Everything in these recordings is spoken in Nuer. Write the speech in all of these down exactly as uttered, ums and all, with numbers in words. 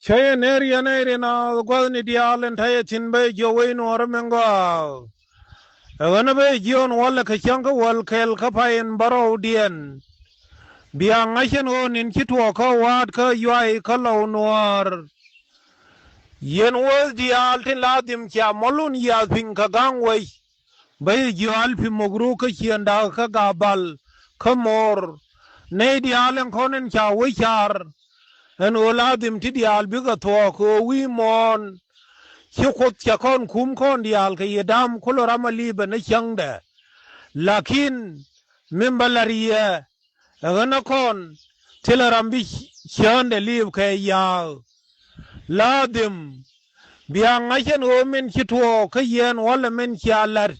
Te yɛn ner yɛn ɛ rin a gua̱thni diaal in te yɛ thi̱n bä jiö wec nuɔɔr min gɔaa. Ɛ ɣän ɛ bä jiö ɛn walɛ kɛ cäŋ kä wäl kɛl kä pay in bärɔwdiɛn. Bia ŋa̱c ɛn ɣöö ni̱n ci tuɔɔk kä wa̱a̱t kä yuay kä lɔw nuɔɔr. Yɛn wäth diaal tin la dhim cia mɔlun yiath piny kɛ ga̱ŋ wec. Bä yɛ jiö alpi mokruk kä ciëŋ da̱k kä Gabal kä Mo̱r. Nɛy diaal ɛn kɔn in ca wec car. Ɛn ɣöö la dhim ti diaal bikɛ thuɔɔk kɛ ɣöö wi̱i̱ muɔ̱ɔ̱n. Ci Kuoth cɛ kɔn kum kɔn diaal kɛ yɛ da̱a̱m kulɛ ram a li̱i̱pɛ ni cäŋdɛ. Lakin min bä la̱r yɛ ɛ ɣän ɛ kɔn thilɛ ram bi cäändɛ li̱i̱p kɛ ya̱a̱k. La dhim bia ŋa̱c ɛn ɣöö min ci tuɔɔk kä yɛn walɛ min cia la̱t.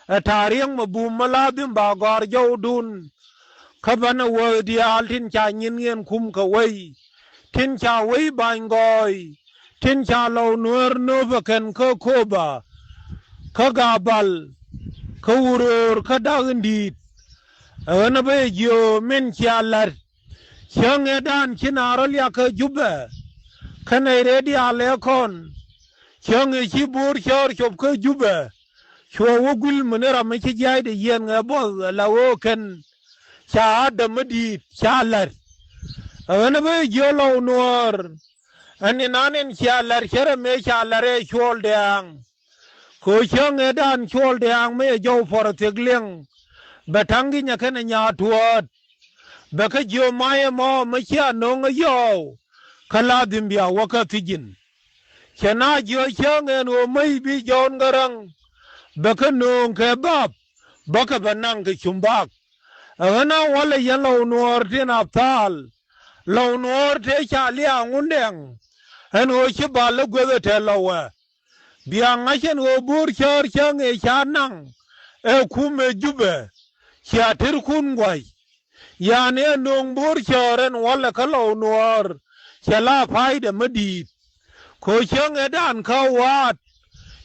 Ɛ ta̱a̱ riäŋ mɛ bum mɛ la dhim ba gɔ̱a̱r jɔwdun. Kä banɛ wäth diaal tin ca nyin yɛn kum kɛ wei. Tin ca wei ba̱ny gɔɔy. Tin ca lɔw nuäär nööpɛ kɛn kä Kööbä. Kä Gabal. Kä Wuröör kä Dak in di̱i̱t. Ɛ ɣän ɛ bä yɛ jiö min cia la̱t. Cäŋ ëëdan ci naath rɔ liak kä Jubɛ. Kä nɛy rɛy diaal ëë kɔn. Cäŋ ëë ci bo̱o̱r cäär cop kä Jubɛ. Cuɔ wä guil mi ni ram mi ci jiaacdɛ yiɛn ŋɛ buɔth ala ɣöö kɛn. Ca Adam mi di̱i̱t ca la̱t. Ɛ ɣän ɛ bä yɛ jiö lɔw nuäär. Ɛn inan in cia la̱t cärɛ mëë ca la̱t ɛ Cuɔl Dɛ̈ɛ̈ŋ. Kɛ ɣöö cäŋ ëëdan Cuɔl Dɛ̈ɛ̈ŋ mi ɛ jɔw puɔr thiek liŋ. Bɛ ta̱ŋ gi̱nyɛ kɛnɛ nyaa tuɔ̱ɔ̱t. Bɛ kä jiö mac ɛmɔ mi cia no̱o̱ŋ ɛ yɔɔw. Kä la dhim bia wä kä thi̱ji̱n. Cɛ na jiö cäŋ ɛn ɣöö mäc bi Jɔ̱ɔ̱n Gäräŋ. Bɛ kä no̱o̱ŋ kɛ bap. Bä kɛ bɛ naŋ kɛ cum bak. Ɛ ɣän a walɛ yɛn lɔw nuɔɔr tin a thaal. Lɔw nuɔɔr tëë ca liaak Ŋundɛŋ. Ɛn ɣöö ci bal ɛ gueth ɛ tɛl lɔwɛ. Bia ŋa̱c ɛn ɣöö bo̱o̱r cäär cäŋ ëë ca naŋ. Ɛ kum ɛ Jubɛ. Cia tërkun gua̱c. Ya̱a̱n ëë nööŋ bo̱o̱r cäär ɛn walɛ kä lɔw nuäär. Cɛ la pa̱a̱cdɛ mi di̱i̱t. Kɛ ɣöö cäŋ ëëdan kä wa̱a̱t.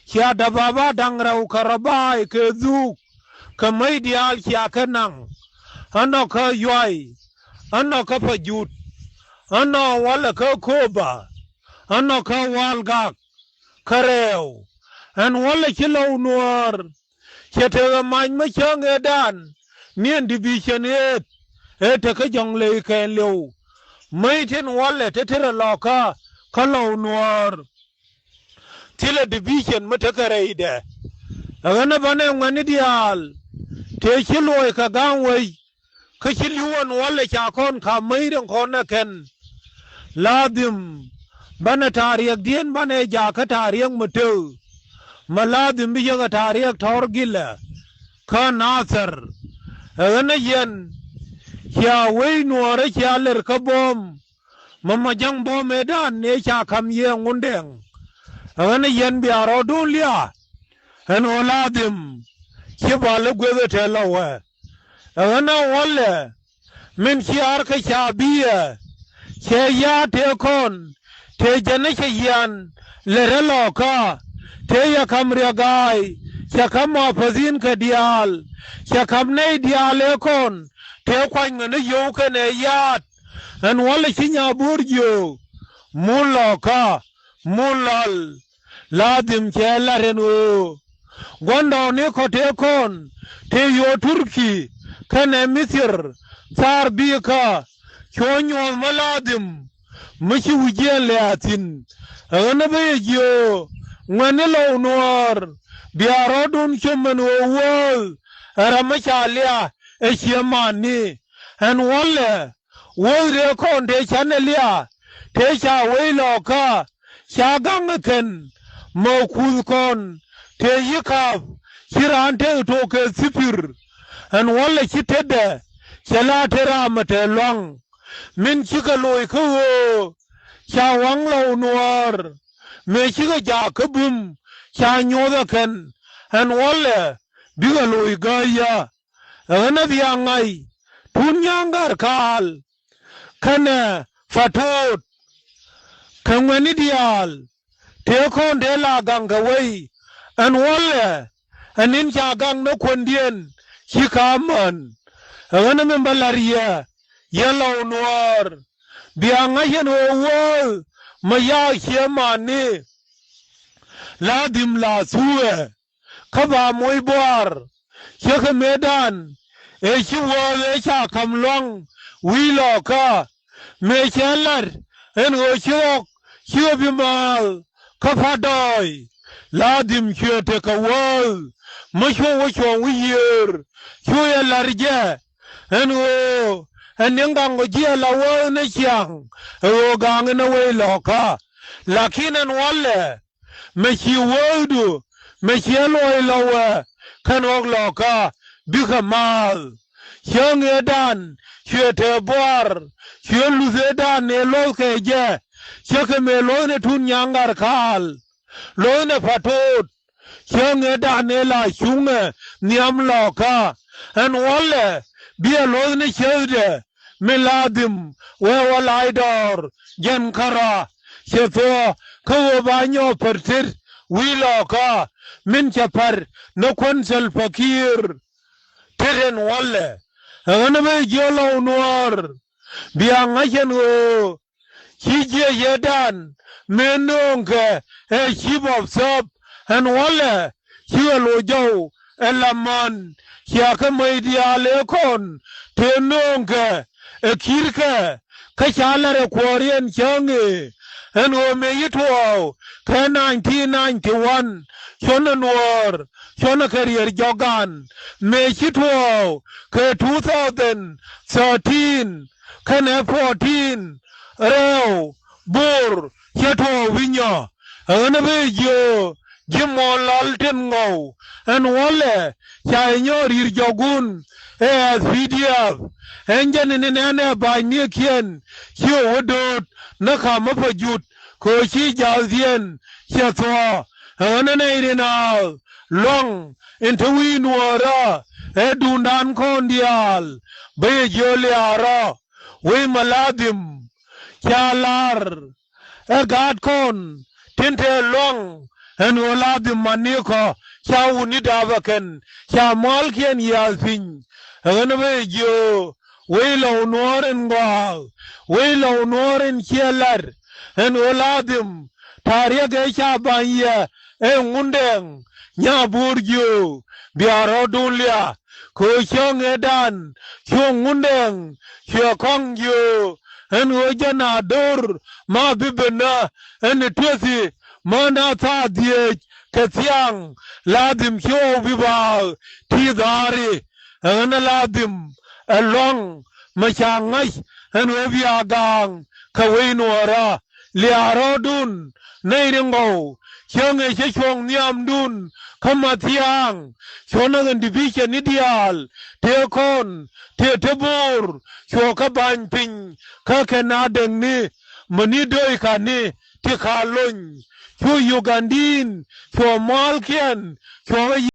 Cia däbaba da̱ŋ rɛw kɛ rɔ ba̱a̱y kɛ dhuk. Kɛ mäc diaal cia kɛ naŋ. Ɣän nɔ kä Yuay. Ɣän nɔ kä Pajut. Ɣän nɔ walɛ kä Kööbä. Ɣän nɔ kä Wa̱a̱l Gak. Kä rɛɛw. Ɛn walɛ ci lɔw nuäär. Cɛ tekɛ mac mi cäŋ ëëdan. Ni ɛn division ëëth. Ëë tekä Jɔ̱ŋley kɛɛliw. Mäc tin walɛ te tërɛ lɔkä. Kä lɔw nuäär. Thilɛ division mi tekɛ rɛydɛ. Ɛ ɣän ɛ banɛ ŋuɛ̈tni diaal. Tëë ci luɔc kɛ ga̱a̱ŋ wec. Kä ci li̱w ɛn walɛ ca kɔn ka̱m mäc riɛŋ kɔn ɛ kɛn. La dhim banɛ ta̱a̱ riɛkdiɛn banɛ jaak kä ta̱a̱ riɛk mi tëk. Ma la dhim bi yäk ɛ ta̱a̱ riɛk tɔ̱r gilɛ. Kä Nathɛr. Ɛ ɣän ɛ yɛn. Cia wec nuɔɔrä cia lɛr kä buɔ̱m. Ma ma ja̱ŋ buɔ̱m ëëdan ëë ca ka̱m yɛ Ŋundɛŋ. Ɛ ɣän ɛ yɛn bia rɔɔdun liaak. Ɛn ɣöö la dhim. Ci bal ɛ gueth ɛ tɛl lɔwɛ. Ɛ ɣän a walɛ. Min ciaar kä ca bi̱i̱ ɛ. Cɛ ya̱a̱ tëë kɔn. Tëë jɛn ɛ cɛ yian. Lɛ rɛ lɔkä. Tëë yɛ ka̱m riɛk ga̱a̱y. Cɛ ka̱m ma päthi̱n kɛ diaal. Cɛ ka̱m nɛy diaal ëë kɔn. Tëë kuany ŋän ɛ yio̱w kɛnɛ ya̱a̱t. Ɛn walɛ ci nyaa bo̱o̱r jiöök. Mun lɔkä. Mun lɔl. La dhim cɛ lat ɛn ɣöö. Gua̱ndɔɔŋni kɔ tëë kɔn tëë yo̱o̱ Turki kɛnɛ Mithir thaar bi̱i̱kä. Cuɔ nyuɔ̱th mi la dhim mi ci wi̱c jiɛn lɛ a thi̱n. Ɛ ɣän ɛ bä yɛ jiö ŋuɛ̈tni lɔw nuäär. Bia rɔɔdun com ɛn ɣöö wääth ɛ ram mi ca lia ɛ cië ma̱a̱nni. Ɛn walɛ. Wuɔ̱thdiɛ kɔn tëë canɛ lia tëë ca wec lɔkä ca gaŋ ɛ kɛn. Mɛ kuth kɔn tëë yi̱ ka̱a̱p ci raan tëë tok kɛ thipir. Ɛn walɛ ci tetdɛ cɛ la te raam ɛ te lua̱ŋ. Min cikɛ loc kä ɣöö ca waŋ lɔw nuäär. Mëë cikɛ jaak kä bum ca nyoth ɛ kɛn. Ɛn walɛ bikɛ loc gääyä. Ɛ ɣän ɛ bia ŋa̱c tun nya̱a̱ŋ ga̱r kaal. Kɛnɛ Patoot kɛ ŋuɛ̈tni diaal. Tëë kɔn tëë la gaŋ kɛ wei. Ɛn walɛ ɛ ni̱n ca gaŋ ni kuändiɛn ci ka̱a̱m män. Ɛ ɣän ɛ min bä la̱r yɛ yɛn lɔw nuäär. Bia ŋa̱c ɛn ɣöö wääth Mɛ ya̱a̱ ciɛ mani la dhim la thuɛ. Kä ba moc buaar. Ciekɛ mëëdan ëë ci wäth ëë ca ka̱m lua̱ŋ wi̱i̱ lɔɔkä. Mëë cɛ lat ɛn ɣöö ci ɣɔk cikɛ bi määth kä pa̱t dɔɔy. La dhim cuɛ tekɛ wäth mi cu wä cuɔ̱ŋ wi̱i̱ yiëër. Cu yɛ la̱r jɛ ɛn ɣöö ɛ ni̱ŋ gaŋ ɣöö ji̱ ɛ la wäth ni ciaŋ ɛ ɣöö gaŋ in ɛ wec lɔ̱kä. Lakin ɛn walɛ mɛ ci wäthdu mɛ ciɛ luɔc lɔwɛ kɛn ɣɔk lɔ̱kä bikɛ maath. Ciɛ ŋëëdan cuɛ te buar cuɛ luth ëëdan ëë luɔth kɛ jɛ. Ciɛ kɛ mëë luɔth ni tun nyaŋ gat kaal luɔth ni pa̱t toot. Ciɛ ŋëëdan ëë la cuŋɛ nhiam lɔ̱kä. Ɛn walɛ biɛ luɔth ni ciethdɛ min la dhim wee wä lac dɔɔr jɛn kärɔa. Cɛ thuɔ̱k kä ɣöö ba nyɔk pär tet wi̱i̱ lɔ̱kä min cɛ pär ni kuän Salva Kiir. Tet ɛn walɛ ɛ ɣän ɛ ben jiök Lɔw Nuäär bia ŋa̱c ɛn ɣöö ci jiɛc ëëdan mëë nööŋkɛ ɛ chief of staff. Ɛn walɛ cikɛ loc jɔw ɛ la män. Cia kɛ mäc diaal ëë kɔn tëë nööŋkɛ ɛ Kiir kɛ kä ca lat ɛ kuɔɔriɛn cäŋ ëë ɛn ɣöö mëë ci tuɔɔk kɛ nineteen ninety-one cuɔ̱n ɛ Nuäär cuɔ̱n ɛ kɛ riɛr jɔk gan. Mëë ci tuɔɔk kɛ two thousand thirteen kɛnɛ fourteen rɛw Bor cɛ tuɔɔk wi̱nyɔ. Ɛ ɣän ɛ ben jiök ji̱ muɔ̱ɔ̱n lɔl tin ŋɔw. Ɛn walɛ ca yɛ nyɔk ri̱i̱r jɔkun ɛ S P D F. Ɛn jɛn in nɛnɛ ba̱nynikiɛn ci ɣä wä do̱o̱t ni ka̱m mi Pajut kɛ ɣöö ci ja̱thiɛn cɛ thuɔ̱k. Ɛ ɣän ɛ nɛy ri naath lua̱ŋ in te wi̱i̱ Nuäärä ɛ duundan kɔn diaal bä yɛ jiök liaarä. Wec mɛ la dhim ca lar ɛ gaat kɔn tin te lua̱ŋ ɛn ɣöö la dhim manikɔ ca wutni daapä kɛn ca mua̱lkiɛn yiath piny. Ɛ ɣän ɛ ben jiök wec Lɔw Nuäär in gɔaa wec Lɔw Nuäär in ciɛ lat ɛn ɣöö la dhim ta̱a̱ riɛk ëë ca ba̱ny yɛ ɛ Ŋundɛŋ. Nyaa Bor jiök bia rɔ̱dun liak kɛ ɣöö ciɛ ŋëëdan cuɛ Ŋundɛŋ cuɛ kɔ̱ŋ jiök ɛn ɣöö jɛn a do̱r ma bi ben nä ɛn ɛ tuethi män a thaar dhieec kɛ thiaŋ. La dhim ci ɣɔw bi ba̱a̱k ti dhaari. Ɛ ɣän ɛ la dhim ɛ lua̱ŋ mɛ ca ŋa̱c ɛn ɣöö bia gaaŋ kɛ wec Nuäärä. Liaarɔɔdun nɛy ri ŋɔw cäŋ ëë cä cuɔ̱ŋ nhiamdun kä ma thia̱a̱ŋ. Cuɔ̱n ɛ ɣän division ni diaal tëë kɔn tëë te Bor cuɔ kä ba̱ny piny kä kɛn a däkni mäni dööckani ti ka lony. Cu Ugandin cuɔ mua̱lkiɛn cuɔ kä